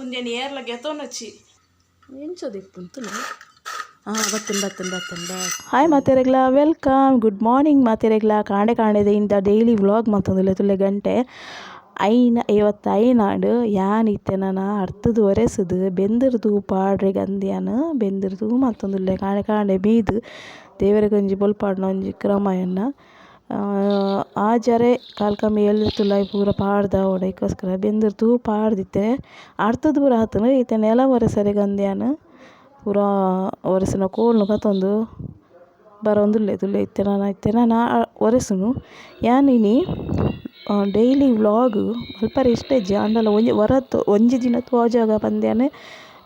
ಉಂದೆನ್ ಏರ್ಲ ಗೆತೊನೊಚ್ಚಿ ಎಂಚದಿಪ್ಪುಂತುಲ. ಹಾಂ, ಬತ್ತನ್ ಬತ್ತನ್ ಬತ್ತನ್. ಹಾಯ್ ಮಾತೆರೆಗ್ಲ, welcome, good morning ಮಾತೆರೆಗ್ಲ. ಕಾಂಡೆ ಕಾಂಡೆದ ಇಂದ ಡೈಲಿ ವ್ಲಾಗ್ ಮಲ್ತೊಂದುಲ್ಲೆ. ತುಲೆ, ಗಂಟೆ 5:55 ಆಂಡ್. ಯಾನ್ ಇತ್ತೆ ನನ ಅರ್ತುದು ಒರೆಸುದು ಬೆಂದುರು ತೂ ಪಾಡ್ರೆ ಗಂದ್ ಯಾನ್ ಬೆಂದುರು ತೂ ಮಲ್ತೊಂದುಲ್ಲೆ. ಕಾಂಡೆ ಕಾಂಡೆ ಮೀದ್ ದೇವೆರೆಗೊಂಜಿ ಬೊಲ್ಪಾಡುನ ಒಂಜಿ ಕ್ರಮ ಎನ್ನ. ಆಜರೆ ಕಾಲ್ ಕಮ್ಮಿ ಏಳ್ ಪೂರ ಪಾಡ್ದಾವೊಡು, ಐಕೋಸ್ಕರ ಬೆಂದುರು ತೂ ಪಾಡ್ದಿತ್ತೆ. ಅರ್ತುದು ಪೂರ ಆತುಂಡು. ಇತ್ತೆ ನೆಲ ಒರೆಸರೆಗಂದ್ ಯಾನ್ ಪೂರ ಒರೆಸುನ ಕೋಲ್ನು ಪತೊಂದು ಬರೊಂದುಲ್ಲೆ. ತೂಲೆ, ಇತ್ತೆ ನನ ಒರೆಸುನು. ಯಾನ್ ಇನಿ ಡೈಲಿ ವ್ಲಾಗ್ ಮಲ್ಪರೆ ಇಷ್ಟ ಇಜ್ಜಿ, ಆಂಡಲ ಒಂಜಿ ವರತ್ ಒಂಜಿ ದಿನ ತೋಜಾಗ ಪಂದ್ ಯಾನ್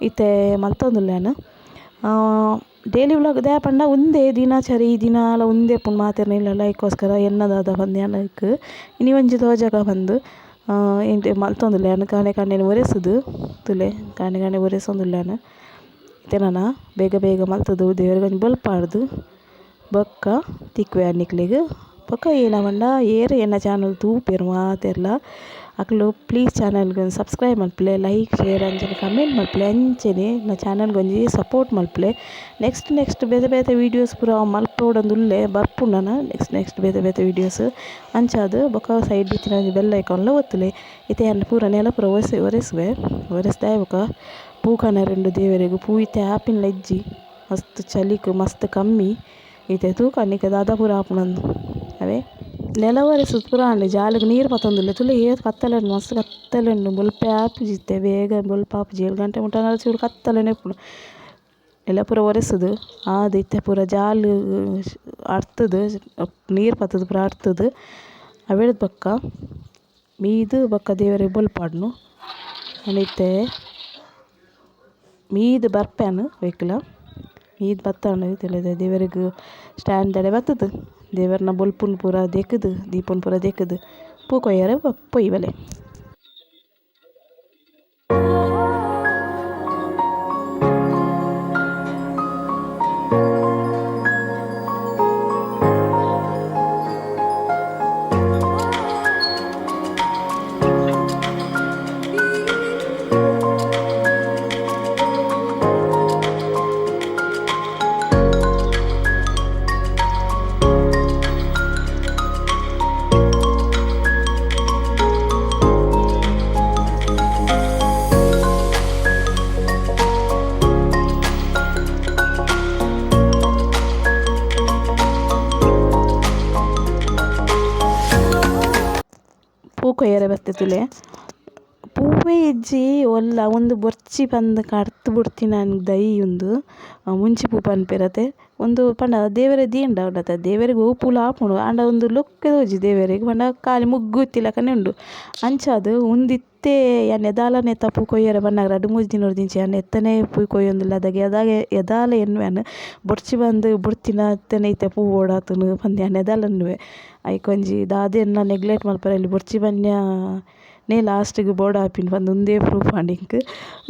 ಇತ್ತೆ ಮಲ್ತೊಂದುಲ್ಲೆ. ಯಾನ್ ಡೈಲಿ ವ್ಲಾಗ್ ದಾಯೆ ಪಂಡ ಉಂದೇ ದಿನಚರಿ, ದಿನಾಲ ಉಂದೇ ಉಪ್ಪುಂಡು ಮಾತೆರ್ನ ಇಲ್ಲಲ್. ಐಕೋಸ್ಕರ ಎನ್ನ ದಾದ ಪಂದ್ ಯಾನ್ ಐಕ್ ಇನಿ ಒಂಜಿ ತೋಜಾಗ ಪಂದ್ ಇಂಟೆ ಮಲ್ತೊಂದುಲ್ಲೆ. ಯಾನ್ ಕಾಂಡೆ ಕಾಂಡೆ ಒರೆಸುದು, ತೂಲೆ, ಕಾಂಡೆ ಕಾಂಡೆ ಒರೆಸೊಂದುಲ್ಲೆ ಯಾನ್. ಇತ್ತೆ ನನ ಬೇಗ ಬೇಗ ಮಲ್ತುದು ದೇವೆರೆಗೊಂಜಿ ಬೊಲ್ಪಾಡ್ದು ಬೊಕ್ಕ ತಿಕ್ಕುವೆ ನಿಕ್ಲೆಗ್. ಬೊಕ್ಕ ಏನ ಪಂಡ, ಏರ್ ಎನ್ನ ಚಾನಲ್ ತೂಪೆರ್ ಮಾತೆರ್ಲ ಅಕುಲು ಪ್ಲೀಸ್ ಚಾನಲ್ಗ್ ಸಬ್ಸ್ಕ್ರೈಬ್ ಮಲ್ಪುಲೆ, ಲೈಕ್, ಶೇರ್ ಅಂಚನೆ ಕಮೆಂಟ್ ಮಲ್ಪುಲೆ, ಅಂಚನೆ ಎನ್ನ ಚಾನಲ್ಗೆ ಒಂಜಿ ಸಪೋರ್ಟ್ ಮಲ್ಪುಲೆ. ನೆಕ್ಸ್ಟ್ ನೆಕ್ಸ್ಟ್ ಬೇತೆ ಬೇತೆ ವೀಡಿಯೋಸ್ ಪೂರ ಮಲ್ಪೊಡೊಂದುಲ್ಲೆ, ಬರ್ಪುಂಡು ನನ ನೆಕ್ಸ್ಟ್ ನೆಕ್ಸ್ಟ್ ಬೇತೆ ಬೇತೆ ವೀಡಿಯೋಸ್. ಅಂಚಾದ್ ಬೊಕ ಸೈಡ್ ಇತ್ತಿನ ಒಂಜಿ ಬೆಲ್ ಐಕಾನ್ಲ ಒತ್ತುಲೆ. ಇತ್ತೆ ಯಾನ್ ಪೂರ ನೆಲ ಪೂರ ಒರೆಸಿ ಒರೆಸುವೆ. ಒರೆಸ್ದಾಯ್ ಬೊಕ ಪೂ ಕನರುಂಡು ದೇವೆರೆಗ್. ಪೂ ಇತ್ತೆ ಆಪಿನ್ಲ ಇಜ್ಜಿ, ಮಸ್ತ್ ಚಳಿಕ್ ಮಸ್ತ್ ಕಮ್ಮಿ. ಇತ್ತೆ ತೂಕ ನಿಕ ದಾದ ಪೂರ ಆಪುಂಡಂದು. ಅವೇ ನೆಲ ಒರೆಸುದು ಪೂರ ಆಂಡ್, ಜಾಲ್ಗ್ ನೀರು ಪತ್ತೊಂದುಲ್ಲೆ. ತೂಲೆ, ಏತ್ ಕತ್ತಲೆ ಉಂಡು, ಮಸ್ತ್ ಕತ್ತಲೆ ಉಂಡು. ಬೊಲ್ಪೇ ಆಪುಜಿ ಇತ್ತೆ, ಬೇಗ ಬೊಲ್ಪು ಆಪುಜಿ. 7 ಗಂಟೆ ಮುಟ ಚೂರು ಕತ್ತಲೆನೆ ಉಪ್ಪುಂಡು. ನೆಲ ಪೂರ ಒರೆಸುದು ಆದ್ ಇತ್ತೆ ಪೂರ ಜಾಲ್ ಅರ್ತುದು, ನೀರು ಪತ್ತುದು ಪೂರ ಅರ್ತುದು, ಅವೆಡ್ದ್ ಬೊಕ್ಕ ಮೀದ್ ಬೊಕ್ಕ ದೇವೆರೆಗ್ ಬೊಲ್ಪಾಡುನು. ಇತ್ತೆ ಮೀದ್ ಬರ್ಪೆನ್ ಒಯ್ಕ್ಲ ಮೀದ್ ಬತ್ತಂಡ ದೇವೆರೆಗ್ ಸ್ಟ್ಯಾಂಡ್ ದಡೆ ಬತ್ತುದು ದೇವೆರ್ನ ಬೊಲ್ಪುನು ಪೂರ ದೆಕುದು, ದೀಪನ್ ಪೂರ ದೆಕುದು ಪೂ ಕೊಯ್ಯರೆ ಪೋಯಿ ಬಲೆ. ಪೂ ಕೊಯ್ಯರೆ ಬತ್ತೆ ತೂಲೆ, ಪೂವೇ ಇಜ್ಜಿ ಒಲ್ಲ. ಉಂದು ಬೊರ್ಚಿ ಪಂದ್ ಕಡ್ತ್ ಬುಡ್ತಿನ ದೈ ಉಂದು ಮುಂಚಿ ಪೂ ಪನ್ಪೆರ್ ಅತೆ. ಉಂದು ಪಂಡ ದೇವೆರೆಗ್ ದೀಂಡ ಉಂಡತೆ, ದೇವೆರೆಗ್ ಒವು ಪೂಲ ಆಪುಂಡು, ಆಂಡ ಉಂದು ಲುಕ್ ತೋಜುಜಿ ದೇವೆರೆಗ್. ಪಂಡ ಕಾಲಿ ಮುಗ್ಗು ಇತ್ತಿಲಕನೆ ಉಂಡು. ಅಂಚಾದ್ ಉಂದು ಇತ್ತೆ ಯಾನ್ ಏದಾಲ ನೆತ್ತ ಪೂ ಕೊಯ್ಯರೆ ಬನ್ನಗ ರಡ್ಡ್ ಮೂಜಿ ದಿನೊರ್ದಿಂಚಿ ಯಾನ್ ನೆತ್ತನೆ ಪೂ ಕೊಯ್ಯೊಂದುಲ್ಲೆ. ಅದಗ ಏದಾಲ ಎನ್ನುವೆ ಯಾನ್, ಬೊರ್ಚಿ ಪಂದ್ ಬುಡ್ತಿನ ಇತ್ತೆನೆ ಇತ್ತೆ ಪೂ ಬೋಡಾತುಂಡು ಪಂದ್ ಯಾನ್ ಏದಾಲ ಎನ್ನುವೆ. ಐಕೊಂಜಿ ದಾದ ಎನ್ನ ನೆಗ್ಲೆಕ್ಟ್ ಮಲ್ಪರೆ ಬೊರ್ಚಿ ಬೊರ್ಚಿ ನೇ ಲಾಸ್ಟ್ಗ್ ಬೋಡಾಪಿನಿ ಪಂದ್ ಉಂದೇ ಪ್ರೂಫ್ ಆಂಡ್ ಎಂಕ್.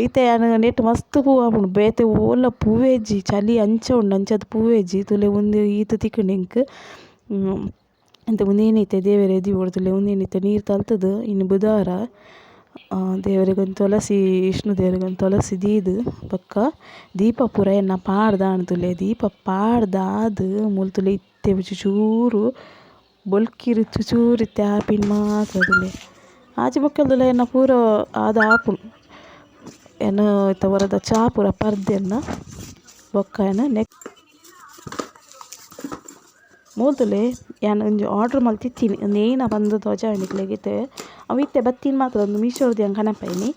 ಇತ್ತೆ ಯಾನ್ ನೆಟ್ಟ್ ಮಸ್ತ್ ಪೂ ಆಪುಂಡು, ಬೇತೆ ಓಲ ಪೂವೇ ಇಜ್ಜಿ. ಚಳಿ ಅಂಚ ಉಂಡು, ಅಂಚಾದ್ ಪೂವೇ ಇಜ್ಜಿ. ತೂಲೆ, ಉಂದು ಈತ್ ತಿಕ್ಕುಂಡು ಎಂಕ್. ಇತ್ತೆ ಉಂದೇನೆ ಇತ್ತೆ ದೇವೆರೆ ದೀವೊಡು. ತೂಲೆ, ಉಂದೆನ್ ಇತ್ತೆ ನೀರು ತಲ್ತುದು, ಇನಿ ಬುಧಾರ, ದೇವೆರೆಗೊಂಜಿ ತುಳಸಿ, ವಿಷ್ಣು ದೇವೆರೆಗೊಂಜಿ ತುಳಸಿ ದೀದ್ ಬೊಕ್ಕ ದೀಪ ಪೂರ ಎನ್ನ ಪಾಡ್ದಾಂಡ್. ತೂಲೆ, ದೀಪ ಪಾಡ್ದಾದ್ ಮೂಲು ತೂಲೆ, ಇತ್ತೆ ಚೂರು ಬೊಲ್ಕಿರು ಚೂಚೂರು ಇತ್ತೆ ಆಪಿನ ಮಾತ್ರ. ತೂಲೆ, ಆಜಿ ಮುಕ್ಕಾಲ್ದುಲ ಎನ್ನ ಪೂರ ಆದ್ ಆಪುಂಡು. ಎನ್ನ ಇತ್ತೆ ಒರದ ಚಾ ಪೂರ ಪರ್ದೆನ್ನ ಬೊಕ್ಕ ಎನ್ನ ನೆಕ್ ಮೂಲು ತೂಲೆ, ಯಾನ್ ಒಂಜಿ ಆರ್ಡರ್ ಮಲ್ತಿತ್ತೀನಿ, ಉಂದು ಏನ ಪಂದ್ ತೋಜಾವೆ ನಿಕ್ಲೆಗ್. ಇತ್ತೆ ಅವು ಇತ್ತೆ ಬತ್ತಿನ ಮಾತ್ರ. ಒಂದು ಮೀಶೋರ್ದು ಯಾನ್ ಕನಪಾಯಿನಿ.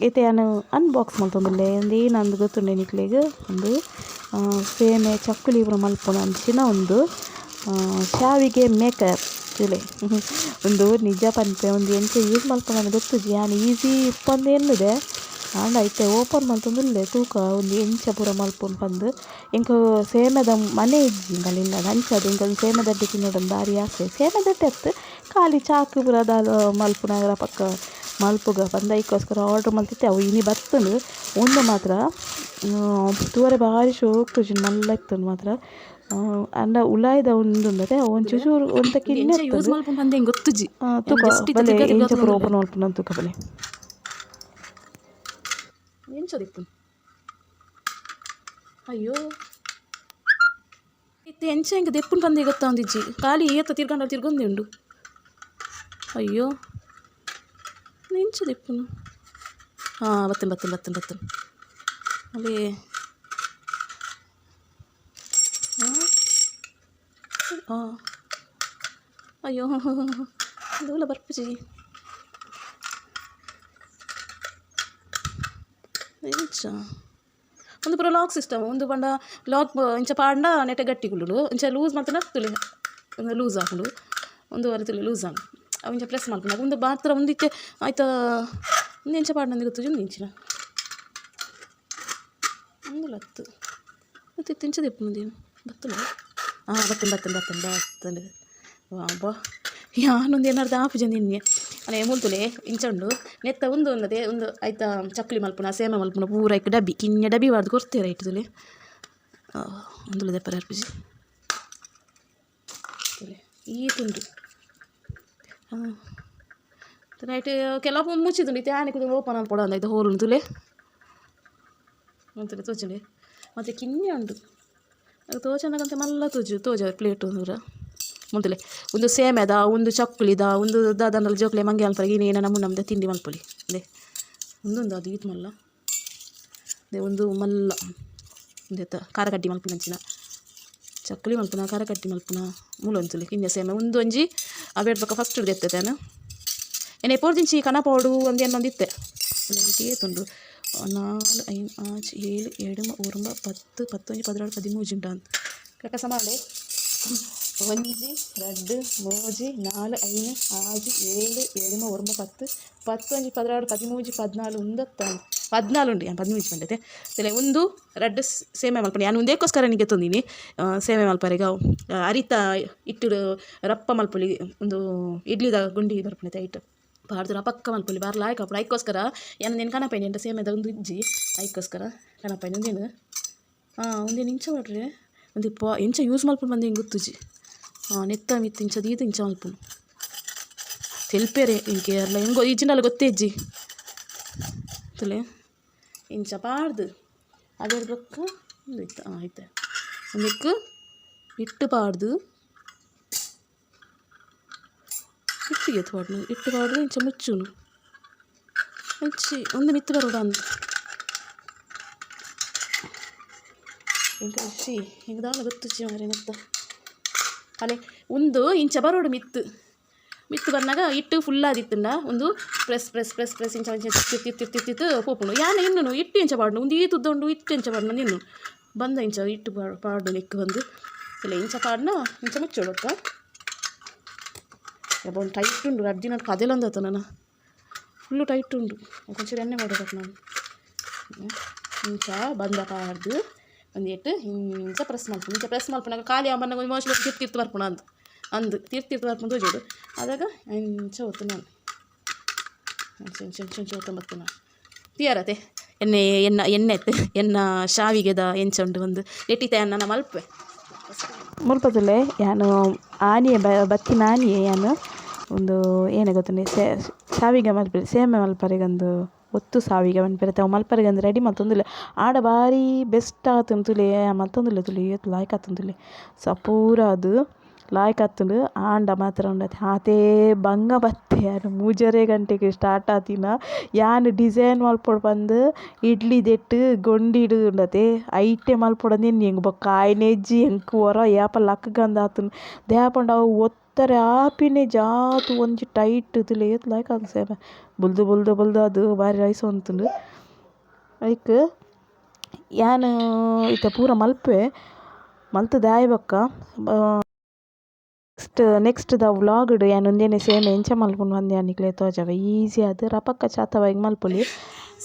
ಇತ್ತೆ ಯಾನ್ ಅನ್ಬಾಕ್ಸ್ ಮಲ್ತೊಂದುಲ್ಲೆ. ಉಂದು ಏನಂದ್ ಗೊತ್ತುಂಡೆ ನಿಕ್ಲೆಗ್? ಉಂದು ಸೇಮೆ ಚಕ್ಕುಲಿ ಪೂರ ಮಲ್ಪುನ ಅಂಚಿನ ಉಂದು ಶಾವಿಗೆ ಮೇಕರ್. ತೂಲೆ, ಉಂದು ನಿಜ ಪನ್ಪೆ, ಉಂದು ಎಂಚ ಯೂಸ್ ಮಲ್ಪುನ ಗೊತ್ತುಜಿ. ಯಾನ್ ಈಸಿ ಇಪ್ಪಂದು ಎನ್ನುದೆ, ಆಂಡ ಇತ್ತೆ ಓಪನ್ ಮಲ್ತೊಂದುಲ್ಲೆ, ತೂಕ ಉಂದು ಎಂಚ ಪೂರ ಮಲ್ಪುನು ಪಂದ್. ಎಂಕ್ ಸೇಮೆದ ಮನೆ ಇಜ್ಜಿ ಎಂಕಲ್ನ ಇಲ್ಲಡ್, ಅಂಚಾದ್ ಎಂಕ್ ಸೇಮೆದಡ್ಡೆ ತಿನೊಡಂದ್ ಬಾರಿ ಆಸೆ. ಸೇಮೆದಡ್ಡೆ ಅತ್ತ್, ಖಾಲಿ ಚಾಕ್ ಪೂರ ದಾದ ಮಲ್ಪುನ ಪಕ್ಕ ಮಲ್ಪುಗ ಪಂದ್ ಐಕೋಸ್ಕರ ಆರ್ಡರ್ ಮಲ್ತಿತ್ತೆ. ಅವು ಇನಿ ಬತ್ತುಂಡು. ಉಂದು ಮಾತ್ರ ತೂವರೆ ಬಾರಿ ಶೋಕು ತೋಜುಂಡು, ಮಲ್ಲ ಇತ್ತುಂಡು ಮಾತ್ರ. ಆಂಡ ಉಲಾಯಿದ ಉಂದುಂಡತೆ ಅವು ಒಂಚೂರು ಚೂರು ಒಂತೆ ಕಿನ್ಯ. ಎಂಚ ಯೂಸ್ ಮಲ್ಪುನು ಪಂದ್ ಎಂಕ್ ಗೊತ್ತುಜಿ. ತೂಕ ಜಸ್ಟ್ ಇತ್ತೆ ಬಲೆ, ತಿರ್ಗ ತಿರ್ಗ ಎಂಚ ಪೂರ ತೂವೊಂದುಲ್ಲೆ. ಓಪನ್ ಮಲ್ಪುನ ತೂಕ ಬಲೆ. ಎಂಚ ದಿಪ್ಪುನು? ಅಯ್ಯೋ, ಇತ್ತೆ ಎಂಚ ಎಂಕ್ ದೆಪ್ಪುನು ಪಂದೇ ಗೊತ್ತಾವೊಂದಿಜ್ಜಿ. ಖಾಲಿ ಏತ ತಿರ್ಗಂಡ ತಿರ್ಗೊಂದೇ ಉಂಡು. ಅಯ್ಯೋ, ಎಂಚ ದೆಪ್ಪುನು? ಹಾಂ, ಬತ್ತನ್ ಬತ್ತನ್ ಬತ್ತನ್ ಬತ್ತನ್. ಅಲ್ಲಿ ಹಾಂ. ಅಯ್ಯೋ, ದೂಲ ಬರ್ಪುಜಿ. ಎಂಚ ಉಂದು ಪೂರ ಲಾಕ್ ಸಿಸ್ಟಮ್. ಉಂದು ಪಂಡ ಲಾಕ್ ಇಂಚ ಪಾಡ್ಂಡ ನೆಟೆ ಗಟ್ಟಿ ಕುಲ್ಲುಂಡು. ಇಂಚ ಲೂಸ್ ಮಲ್ತ್ಂಡ ತುಲಿ ಉಂದು ಲೂಸ್ ಆಪುಂಡು. ಉಂದು ತುಲಿ ಲೂಸ್ ಆಂಡ್. ಅವು ಇಂಚ ಪ್ರೆಸ್ ಮಲ್ಪುನಗ ಉಂದು ಮಾತ್ರ. ಉಂದು ಇತ್ತೆ ಐತ. ಉಂದು ಎಂಚ ಪಾಡ್ಂದ್ ಗೊತ್ತುಜಿ. ಉಂದು ಇಂಚಿನ ಉಂದುಲ ಅತ್ತ್. ಇತ್ತೆ ಎಂಚ ದೆಪ್ಪುನು ಉಂದೆನ್? ಬತ್ತುಂಡ? ಹಾಂ, ಬತ್ತುಂಡು ಬತ್ತುಂಡು ಬತ್ತುಂಡು ಬತ್ತುಂಡು. ಅಬ್ಬಾ, ಯಾನ್ ಉಂದು ಎನ್ನರ್ದ್ ಆಪುಜಿ ಎನ್ನಿಯೆ. ಅನೆ ಮೂಲು ತೂಲೆ, ಇಂಚ ಉಂಡು ನೆತ್ತ. ಉಂದು ಉಂದತೆ, ಉಂದು ಐತ ಚಕ್ಕುಲಿ ಮಲ್ಪುನ, ಸೇಮೆ ಮಲ್ಪುನ ಪೂರ ಐಕ್ ಡಬ್ಬಿ, ಕಿನ್ಯ ಡಬ್ಬಿ ಪಾಡ್ದ್ ಕೊರ್ತೆರ್ ಐಟ್. ತೂಲೆ, ಉಂದುಲ ದೆಪ್ಪರೆ ಬರ್ಪುಜಿ. ತೂಲೆ, ಈತ್ ಉಂಡು. ಹಾಂ, ಐಟ್ ಕೆಲವು ಮುಚ್ಚಿದುಂಡು. ಇತ್ತೆ ಆನೆ ಓಪನ್ ಮಲ್ಪೊಡು ಅಂದ್ ಐತ ಹೋಲ್ ಉಂಡು. ತೂಲೆ, ತೂಲೆ, ತೋಜುಂಡೆ? ಮತ್ತು ಕಿನ್ಯ ಉಂಡು. ಅದು ತೋಜನಗಂತೆ ಮಲ್ಲ ತೋಜು ತೋಜ ಪ್ಲೇಟ್ ಪೂರ. ಮುಂತುಲೆ, ಉಂದು ಸೇಮೆದ, ಉಂದು ಚಕ್ಕುಲಿದ, ಉಂದು ದಾದಾಂಡಲ ಜೋಕುಲೆ ಮಂಗೆ ಮಲ್ಪರೆ ಇನಿ ನಮೂನೆ ನಮ್ದು ತಿಂಡಿ ಮಲ್ಪೊಲಿ. ಇಂದೆ ಉಂದೊಂದು ಅದು ಈತ್ ಮಲ್ಲ. ದೆ ಉಂದು ಮಲ್ಲ. ಉಂದೆತ್ತ ಖಾರ ಕಡ್ಡಿ ಮಲ್ಪುನಂಚಿನ, ಚಕ್ಕುಲಿ ಮಲ್ಪುನ, ಖಾರ ಕಡ್ಡಿ ಮಲ್ಪುನ. ಮೂಲು ಒಂತುಲೆ ಕಿನ್ಯ ಸೇಮೆ. ಉಂದು ಒಂಜಿ ಅವೆಡ್ ಬೊಕ ಫಸ್ಟ್ ದೆತ್ತೆ ಯಾನ್. ಎನೆ ಪೋರ್ದಿಂಚಿ ಕನಪೋಡು ಅಂದ್ ಎನ್ನೊಂದಿತ್ತೆ. ಏತುಂಡು? ನಾಲ್, ಐನ್, ಆಜಿ, ಏಳು, ಎಡ್ಮ, ಒರ್ಂಬ, 10, 11, 12, 13 ಉಂಡು ಅಂದ್. ಕರೆಕ್ಟ್ ಸಮ ಉಂಡೆ. ಒಂಜಿ, ರಡ್ಡ್, ಮೂಜಿ, ನಾಲ್, ಐನ್, ಆಜಿ, ಏಳು, ಎಡ್ಮ, ಒರ್ಂಬ, 10, 11, 12, 13, 14 ಉಂದತ್ತ? 14 ಉಂಡು. ಯಾನ್ 13 ಪಂಡತೆ. ತೂಲೆ, ಉಂದು ರಡ್ಡ್ ಸೇಮೆ ಮಲ್ಪುನಿ. ಯಾನ್ ಉಂದೆಕೋಸ್ಕರ ಗೆತೊಂದಿನಿ. ಸೇಮೆ ಮಲ್ಪರೆಗ್ ಅವು ಅರಿತ ಇಟ್ಟುಡು ರಪ್ಪ ಮಲ್ಪೊಲಿ. ಉಂದು ಇಡ್ಲಿದ ಗುಂಡಿ ಬರ್ಪುಂಡು, ಐಟ್ ಪಾಡ್ದ್ ರಪಕ್ಕ ಮಲ್ಪೊಲಿ. ಬಾರಿ ಲಾಯ್ಕ್ ಆಪುಂಡು. ಐಕ್ಕೋಸ್ಕರ ಯಾನ್ ಉಂದೆನ್ ಕನಪೈನಿ. ಎಂಡ ಸೇಮೆದ ಉಂದು ಇಜ್ಜಿ, ಐಕ್ಕೋಸ್ಕರ ಕನಪೈನಿ ಉಂದೆನ್. ಹಾಂ, ಉಂದೆನ್ ಇಂಚ ಪಾಡ್ರೆ ಉಂದು ಪ ಎಂಚ ಯೂಸ್ ಮಲ್ಪುನು ಪಂದ್ ಎಂಕ್ ಗೊತ್ತುಜಿ. ಹಾಂ, ನೆತ್ತ ಮಿತ್ತ್ ಇಂಚ ದೀದ್ ಇಂಚ ಮಲ್ಪುನು. ತೆಲ್ಪೆರೆ ಎಂಕ್ ಏರ್ಲ ಎಂಕ್ ಇಜ್ಜಿಂಡಲ ಗೊತ್ತೇ ಇಜ್ಜಿ. ತೂಲೆ, ಇಂಚ ಪಾಡ್ದ್ ಅವೆಡ್ ಬೊಕ್ಕ ಉಂದು ಇತ್ತ. ಹಾಂ, ಇತ್ತೆ ಉಂದೆಕ್ ಹಿಟ್ಟು ಪಾಡ್ದ್, ಹಿಟ್ಟು ಏತ್ ಪಾಡುನು? ಹಿಟ್ಟು ಪಾಡ್ದ್ ಇಂಚ ಮುಚ್ಚುನು. ಅಂಚಿ ಉಂದು ಮಿತ್ತ್ ಬರೋಡಾಂದ್. ಎಂಕ್ ಛೀ, ಎಂಕ್ ದಾಲ ಗೊತ್ತುಜ್ಜಿ ಮಾರ್ರೆ. ನೆತ್ತ ಅಲೆ ಉಂದು ಇಂಚ ಬರೋಡು ಮಿತ್ತ್. ಮಿತ್ತ್ ಬನ್ನಗ ಹಿಟ್ಟು ಫುಲ್ ಆದಿತ್ತುಂಡ ಉಂದು ಪ್ರೆಸ್ ಪ್ರೆಸ್ ಪ್ರೆಸ್ ಪ್ರೆಸ್ ಇಂಚ ಇಂಚ ತಿರ್ತ್ ತಿರ್ತ್ ತಿರ್ತ್ ತಿರ್ತ್ ಪೋಪುಂಡು. ಯಾನ್ ಎನ್ನುನು, ಹಿಟ್ಟು ಎಂಚ ಪಾಡುನು, ಉಂದು ಈತ್ ಉದ್ದ ಉಂಡು, ಹಿಟ್ಟು ಎಂಚ ಪಾಡುನು ಎನ್ನುನು. ಬಂದ ಇಂಚ ಹಿಟ್ಟು ಪಾಡುನು ನೆಕ್ಕ್ ಬಂದು ಇಲ್ಲ. ಇಂಚ ಪಾಡ್ನ ಇಂಚ ಮುಚ್ಚೊಡು ಬೊಕ್ಕ. ಒಂದು ಟೈಟ್ ಉಂಡು. ರಡ್ಡ್ ದಿನ ಕದೆಲೊಂದು ನನ ಫುಲ್ಲು ಟೈಟ್ ಉಂಡು. ಒಂಚೂರು ಎಣ್ಣೆ ಪಾಡೊಡಪ್ಪ ನಾನು. ಇಂಚ ಬಂದ ಪಾಡ್ದು ಒಂದೇಟ್ ಇಂಚ ಪ್ರೆಸ್ ಮಲ್ಪುನು. ಇಂಚ ಪ್ರೆಸ್ ಮಲ್ಪುನಗ ಖಾಲಿ ಆವನ್ನಗ ಒಂಜಿ ಮೋಸ್ಟ್ಲಿ ತಿರ್ತ್ ತಿರ್ತ್ ಬರ್ಪುಂಡು ಅಂದ್ ಅಂದ್ ತಿರ್ತ್ ತಿರ್ತ್ ಬರ್ಪುಂಡು ತೋಜೋಡು. ಅದಾಗ ಇಂಚ ಒತ್ತುನು ನಾನು. ಇಂಚ ಇಂಚ ಇಂಚ ಇಂಚ ಒತ್ತೊಂದು ಬತ್ತುನ ತಿಯರತೆ. ಎಣ್ಣೆ ಎನ್ನ ಎಣ್ಣೆ ಇತ್ತು ಎನ್ನ ಶಾವಿಗೆದ ಎಂಚ ಉಂಡು ಒಂದು ನೆಟ್ಟಿತ ಎನ್ನ ಮಲ್ಪೆ. ಮುಲ್ಪ ತೂಲೆ, ಯಾನ್ ಆನಿಯೆ ಬತ್ತಿನ ಆನಿಯೆ ಯಾನ್ ಉಂದು ಏನ ಗೊತ್ತುಂಡೆ, ಶಾವಿಗೆ ಮಲ್ಪರೆ, ಸೇಮೆ ಮಲ್ಪರೆಗಂದು ಒತ್ತು ಶಾವಿಗೆ ಮನ್ಪೆರೆ ಅವು ಮಲ್ಪರೆಗಂದು ರೆಡಿ ಮಲ್ತೊಂದುಲ್ಲೆ. ಆಂಡ ಬಾರಿ ಬೆಸ್ಟ್ ಆತುಂಡು. ತೂಲೆ, ಮಲ್ತೊಂದುಲ್ಲೆ. ತೂಲೆ, ಏತ್ ಲಾಯ್ಕ್ ಆತುಂಡು ತೂಲೆ. ಸ ಪೂರ ಅದು ಲಾಯ್ಕ್ ಆತುಂಡು. ಆಂಡ ಮಾತ್ರ ಉಂಡತೆ ಆತೇ ಬಂಗ ಬತ್ತೆ. ಯಾನ್ ಮೂಜರೆ ಗಂಟೆಗ್ ಸ್ಟಾರ್ಟ್ ಆತಿನ. ಯಾನ್ ಡಿಸೈನ್ ಮಲ್ಪೊಡು ಪಂದ್ ಇಡ್ಲಿದೆಟ್ ಗೊಂಡಿಡ್ ಉಂಡತೆ ಐಟೆ ಮಲ್ಪೊಡಂದು ಎನ್ನಿಯೆ. ಎಂಕ್ ಬೊಕ್ಕ ಆಯಿನೆಜ್ಜಿ. ಎಂಕ್ ಒರ ಏಪ ಲಕ್ಕ್‌ಗಂದ್ ಆತುಂಡು. ದಾಯೆ ಪಂಡ ಅವು ಒತ್ತರೆ ಆಪಿನೆಜ್ಜಿ, ಆತ್ ಒಂಜಿ ಟೈಟ್. ತೂಲೆ, ಏತ್ ಲಾಯ್ಕ್ ಆತುಂಡು ಸೇಮೆ. ಬುಲ್ದು ಬುಲ್ದು ಬುಲ್ದು ಅದು ಬಾರಿ ರೈಸ್ ಉಂತುಂಡು. ಐಕ್ ಯಾನ್ ಇತ್ತೆ ಪೂರ ಮಲ್ಪುವೆ. ಮಲ್ತ್‌ದ್ ಆಯಿ ಬೊಕ್ಕ ನೆಕ್ಸ್ಟ್ ನೆಕ್ಸ್ಟ್ ದ ವ್ಲಾಗ್ಡ್ ಯಾನ್ ಉಂದೆನೆ ಸೇಮೆ ಎಂಚ ಮಲ್ಪುನು ಪಂದ್ ಯಾನ್ ನಿಕ್ಲೆಗ್ ತೋಜಾವೆ. ಈಸಿ ಆದ್ ರಪಕ್ಕ ಚಾತವಾಗ್ ಮಲ್ಪೊಲಿ.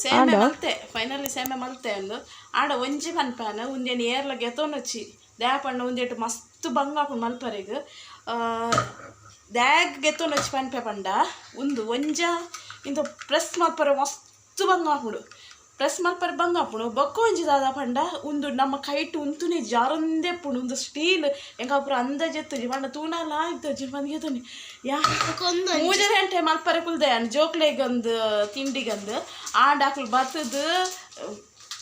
ಸೇಮೆ ಆಂಡ ಮಲ್ತೆ, ಫೈನಲಿ ಸೇಮೆ ಮಲ್ತೆ ಅಂದ್. ಆಂಡ ಒಂಜಿ ಪನ್ಪಾನ, ಉಂದೆನ್ ಏರ್ಲ ಗೆತೊನೊಚ್ಚಿ. ದಾಯೆ ಪಂಡ ಉಂದೆಟ್ ಮಸ್ತ್ ಬಂಗ ಆಪುಂಡು ಮಲ್ಪರೆಗ್. ದಾಯೆಗ್ ಗೆತೊನೊಚ್ಚಿ ಪನ್ಪೆ ಪಂಡ, ಉಂದು ಒಂಜ ಇಂದು ಪ್ರೆಸ್ ಮಲ್ಪರೆ ಮಸ್ತ್ ಬಂಗ ಆಪುಂಡು. ಪ್ರೆಸ್ ಮಲ್ಪರೆ ಬಂಗ ಆಪುಂಡು. ಬೊಕ್ಕ ಒಂಜಿ ದಾದ ಪಂಡ, ಉಂದು ನಮ್ಮ ಕೈಟ್ ಉಂತುನೆ ಜಾರೊಂದೇ ಉಪ್ಪುಂಡು. ಉಂದು ಸ್ಟೀಲ್ ಎಂಕ ಪೂರ ಅಂದಾಜು ಎತ್ತುಜಿ. ಪಂಡ ತೂನಲ ಇತ್ತುಜಿ ಬಂದ್ ಯಾ. 3 ಗಂಟೆ ಮಲ್ಪರೆ ಕುಲ್ದೆ ಯಾನ್ ಜೋಕ್ಲೆಗಂದು ತಿಂಡಿಗಂದು. ಆಂಡ ಅಕ್ಲು ಬತ್ತದು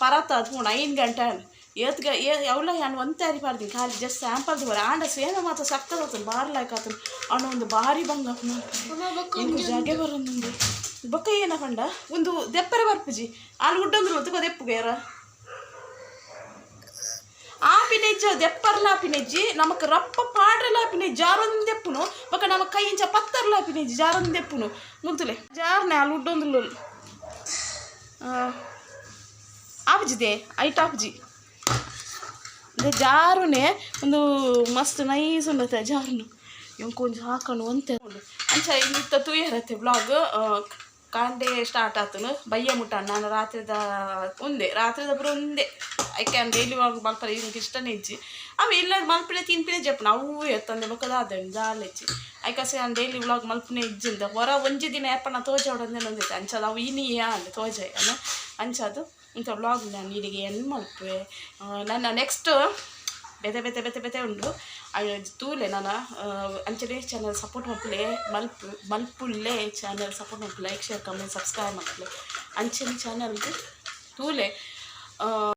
ಪರತ್ ಅದು 5 ಗಂಟೆ ಆಂಡ್. ಏತ್ಗ ಅವ್ಲ ಯಾನ್ ಒಂತೆ ಅರಿ ಪಾಡ್ದಿನಿ, ಖಾಲಿ ಜಸ್ಟ್ ಸ್ಯಾಂಪಲ್ ತೂವರೆ. ಆಂಡ ಸೇಮೆ ಮಾತ ಸಕ್ಕತ್ ಆತುಂಡು, ಬಾರಿ ಲಾಯ್ಕ್ ಆತುಂಡು. ಆಂಡ ಒಂದು ಬಾರಿ ಬಂಗ ಆಪುಂಡು, ಎಂಕ್ ಜಾಗೆ ಬರೊಂದುಂಡು. ಬೊಕ್ಕ ಏನ ಪಂಡ, ಉಂದು ದೆಪ್ಪರೆ ಬರ್ಪುಜಿ. ಆಲ್ ಉಡ್ಡೊಂದು ತುಕ ದೆಪ್ಪುಗೆ ಆಪಿನೆಜ್ಜ, ದೆಪ್ಪರ್ಲ ಆಪಿನೆಜ್ಜಿ. ನಮಕ್ ರಪ್ಪ ಪಾಡ್ರೆಲ ಆಪಿನೆಜ್ಜಿ, ಜಾರೊಂದು ದೆಪ್ಪುನು. ಬೊಕ್ಕ ನಮ್ಮ ಕೈ ಇಂಚ ಪತ್ತರ್ಲ ಆಪಿನೆಜ್ಜಿ, ಜಾರೊಂದು ದೆಪ್ಪುನು. ಮುಲ್ತುಲೆ ಜಾರ್ನೆ ಆಲ್ ಉಡ್ಡೊಂದುಲ್ಲೊಲು. ಆಪುಜಿದೆ, ಐಟ್ ಆಪುಜಿ. ಇಂದೆ ಜಾರುನೆ. ಒಂದು ಮಸ್ತ್ ನೈಸ್ ಉಂಡತೆ ಜಾರುನು. ಎಂಕ್ ಒಂಜಿ ಹಾಕೊಂಡು ಒಂತೆ ಉಂಡು. ಅಂಚ ಇತ್ತ ತೂಯರತ್ತೆ ವ್ಲಾಗ್. ಕಾಂಡೆ ಸ್ಟಾರ್ಟ್ ಆತುನು, ಬಯ್ಯ ಮುಟ್ಟ. ನಾನು ರಾತ್ರಿದ ಉಂದೆ, ರಾತ್ರಿದ ಪೂರ ಉಂದೆ. ಐಕೆ ಯಾನ್ ಡೈಲಿ ವ್ಲಾಗ್ ಮಲ್ಪರೆ ಎಂಕ್ ಇಷ್ಟನೇ ಇಜ್ಜಿ. ಅವು ಇಲ್ಲ ಮಲ್ಪಿನ ತಿನ್ಪಿನ ಜೆಪ್ಪುನ ಅವು ಎತ್ತಂದೆ ಬೊಕ್ಕ ದಾದ ದಾಲ ಇಜ್ಜಿ. ಐಕಾಸೆ ಯಾನ್ ಡೈಲಿ ವ್ಲಾಗ್ ಮಲ್ಪುನೆ ಇಜ್ಜಿಂದ. ಹೊರ ಒಂಜಿ ದಿನ ಏಪನ ತೋಜಾವಡಂದೆ ಒಂದಿತ್ತೆ. ಅಂಚಾದ್ ಅವು ಇನಿ ಆಂಡ್ ತೋಜಾಯ್ ಅನು. ಅಂಚಾದ್ ಇಂಥ ವ್ಲಾಗ್ ನಾನು ಇಲ್ಲಿಗೆ ಎಂಡ್ ಮಲ್ಪುವೆ. ನನ್ನ ನೆಕ್ಸ್ಟ್ ಬೇತೆ ಬೇತೆ ಬೇತೆ ಬೇತೆ ಉಂಡು, ತೂಲೆ ನಾನು. ಅಂಚನೆ ಚಾನಲ್ ಸಪೋರ್ಟ್ ಮಲ್ಪುಲೆ, ಮಲ್ಪು ಮಲ್ಪುಲ್ಲೆ. ಚಾನಲ್ ಸಪೋರ್ಟ್ ಮಲ್ಪು, ಲೈಕ್, ಶೇರ್, ಕಮೆಂಟ್, ಸಬ್ಸ್ಕ್ರೈಬ್ ಮಲ್ಪುಲೆ. ಅಂಚನೆ ಚಾನಲ್ಗೆ ತೂಲೆ.